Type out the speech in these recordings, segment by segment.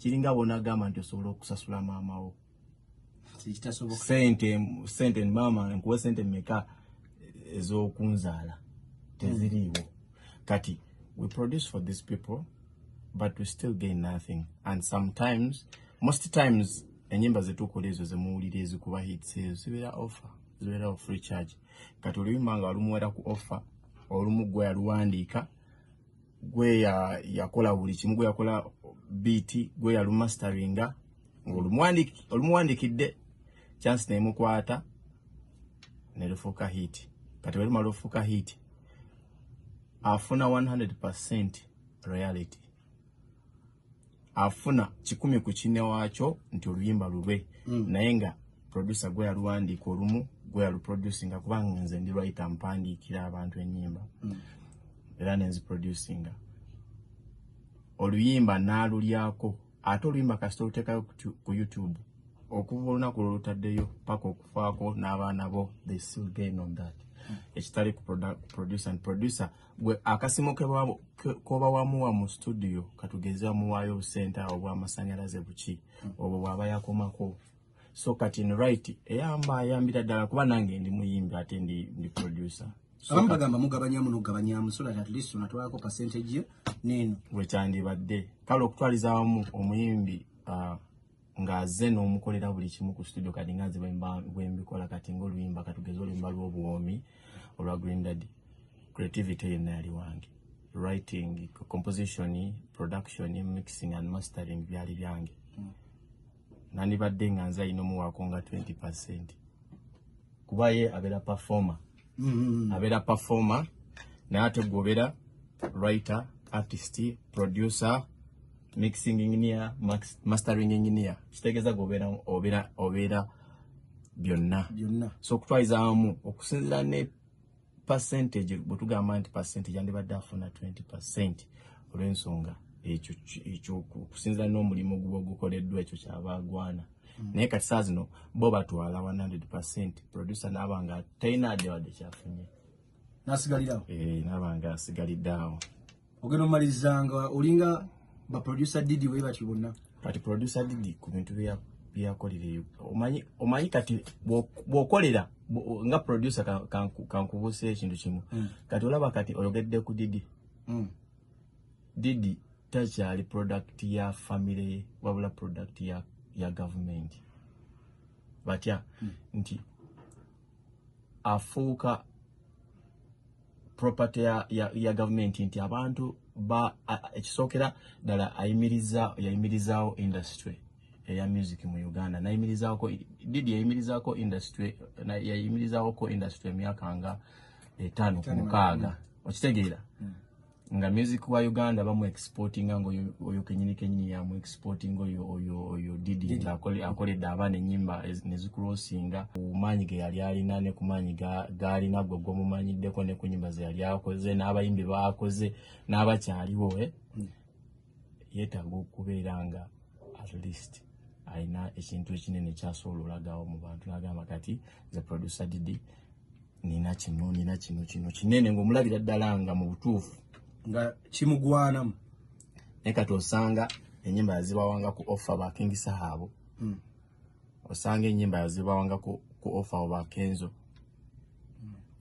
Kiringa bwonagamba nti osobola okusasula maama wo. Kitasoboka. Sente, maama, nkuwa sente meka ez'okunzaala? Teziriiwo. Kati we produce for these people, but we still gain nothing. And sometimes, most times, enyimba zetukola ezo zemuwulira ezikuba hits, ezo zibeera offer, zibeerawo free charge. Kati oluyimba nga lumuwera ku offer, olumu gwe yaluwandiika, gwe yakola buli kimu, gwe yakola beat, gwe yalumasteringa, olumuwandikidde, chance nemukwata nelufuuka hit. Kati bwe lumala ofuuka hit, afuna 100% royalty, afuna 100 ku kine waakyo nti oluyimba lulwe. Naye nga producer gwe yaluwandiika, olumu gwe yaluproducinga, kubanga nze ndi writer, mpandiikira abantu enyimba era nenziproducinga. Oluyimba n'alulyako, ate oluyimba kasita oluteekayo ku YouTube, okuva olunaku lwolutaddeyo paka okufaako n'abaana bo, they still gain on that, ekitali ku producer. And producer gwe akasimu koba wamuwa mu studio, katugeze wamuwaayo obusente awo obw'amasanyalaze buki, obwo bw'aba yakomako. So kati in right eyamba, ayambira ddala, kuba nange ndi muyimbi ate ndi producer. So Abamu bagamba mugabanyamu n'okugabanyamu so that at least onatwalako percentage ye neeno. Bwekyandibadde. Kale okutwaliza awamu, omuyimbi ng'azze n'omukolera buli kimu ku studio, kati nga nze bwe mbikola, kati ngaoluyimba, katugeze oluyimba lw'obuwoomi olwa Green Daddy, creativity yenna yali wange: writing, composition, production, mixing and mastering, byali byange. Nandibadde nga nze alina omuwaako nga 20%, kuba ye abeera performer. Abeera performer, naye ate gwe obeera writer, artist, producer, mixing engineer, mastering engineer. Kitegeeza gwe obeera byonna. Byonna. So okutwaliza awamu, okusinziira ne percentage, bwe tugamba nti percentage, yandibadde afuna 20%, olw'ensonga ekyo okusinziira n'omulimu guba gukoleddwa, ekyo kyaba agwana. Naye kati saa zino bo batwala 100%, producer naaba nga talina adde wadde kyafunye. N'asigalirawo. Eh, naaba nga asigalidde awo. Ogenda omalirizanga olinga baproducer Didi we batyo bonna. Kati producer Didi ku bintu byeyakolera eyo, omanyi kati bw'okolera nga producer, kankubuuse ekintu kimu. Kati olaba, kati oyogedde ku Didi. Didi takyali product ya family ye, wabula product ya gavumenti. Batya nti afuuka property ya gavumenti, nti abantu ba ekisookera ddala ayimiriza, yayimirizaawo industry eya music mu Uganda. Nayimirizaako, Didi yayimirizaako industry, yayimirizaawoko industry emyaka nga 5 ku 6, okitegeera? Nga music wa Uganda bamu exportinga, nga oyo kenyini kenyini yamu exporting, oyo Didi, nga akoledde abaana enyimba nezicrossinga ku maanyi ge yali alina ne ku maanyi g'alina gwe gwomumanyiddeko, ne ku nyimba ze yali akoze n'abayimbi bakoze n'abakyaliwo, eh? Yeetaaga okubeera nga at least alina ekintu ekinene kyasobola olagawo mu bantu, nagamba, "Kati nze producer Didi nina kino, nina kino, kino kinene," ng'omulabira ddala nga mu butuufu nga kimugwanamu. Naye kati osanga enyimba yazibawanga ku offer ba King Saha abo. Osanga enyimba yazibawanga ku offer abo ba Kenzo.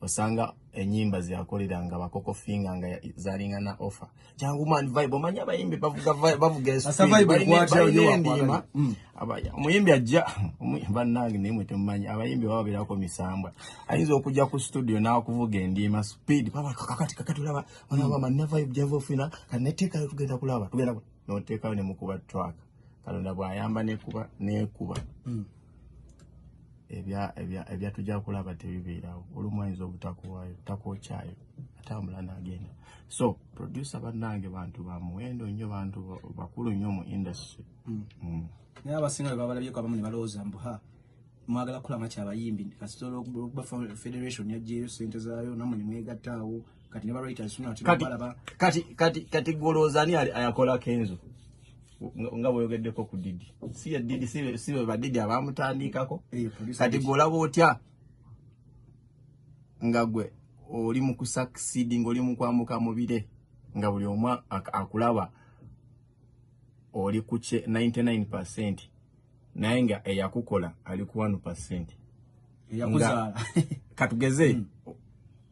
Osanga enyimba zeyakoleranga bakokofinga nga zalinga na offer, "Jangu man, vibe." Omanyi abayimbi bavuga vibe, bavuga Asa vibe ekwatira balina yo endiima. wakwagala. Omuyimbi ajja, bannange, naye mwe temumanyi, abayimbi baba babeerako misambwa. Ayinza okujja ku studio n'akuvuga endiima speed, baba kakati kakati, olaba olaba manna vibe java ofina, kati neteekayo, tugenda kulaba, tugenda noteekayo ne mukuba track. Katonda bw'ayamba nekuba ebya tujja kulaba tebibeerawo. Olumu ayinza obutakuwaayo, takwokyayo, atambula n'agenda. So producer, bannange, bantu ba muwendo nnyo, bantu bakulu nnyo mu industry. Naye abasinga bwe babalabyeko, abamu ne balowooza mbu ha, mwagala kukola maki abayimbi, kasita olwokuba federation yaggyeyo sente zaayo, nammwe ne mwegatta awo, kati ne ba writers Kati balaba. Kati golowooza ani ayakola Kenzo? Nga bweyogeddeko ku Didi, si ye Didi, si be badidi abamutandikako? Eh, producer Kati Didi. gwolaba otya nga gwe oli mu kusucceed, nga oli mu kwambuka mu bire, nga buli omu akulaba? Oli ku 99%, naye nga eyakukola ali ku 1%. Eyakuzaala. Katugeze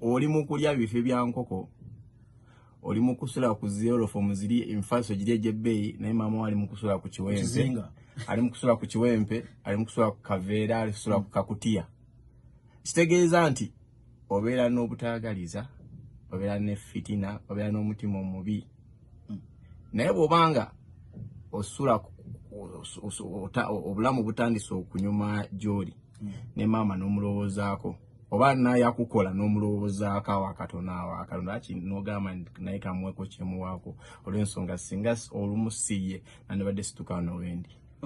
oli mu kulya bifi bya nkoko, oli mu kusula ku styrofoam ziri enfaso giri egy'ebbeeyi, naye maama we ali mu kusula ku kiwempe. Kizinga. Ali mu kusula ku kiwempe, ali mu kusula ku kaveera, ali kusula ku kakutiya. Kitegeeza nti obeera n'obutaagaliza, obeera ne fitina, obeera n'omutima omubi. Naye bw'obanga osula obulamu butandise okunyuma gy'oli, ne maama n'omulowoozaako, oba nayakukola n'omulowoozaako awo akatono, awo akatono aki n'ogamba nti naye kamuweko kyemuwaako, olw'ensonga singa olumu siye nandibadde situka wano wendi.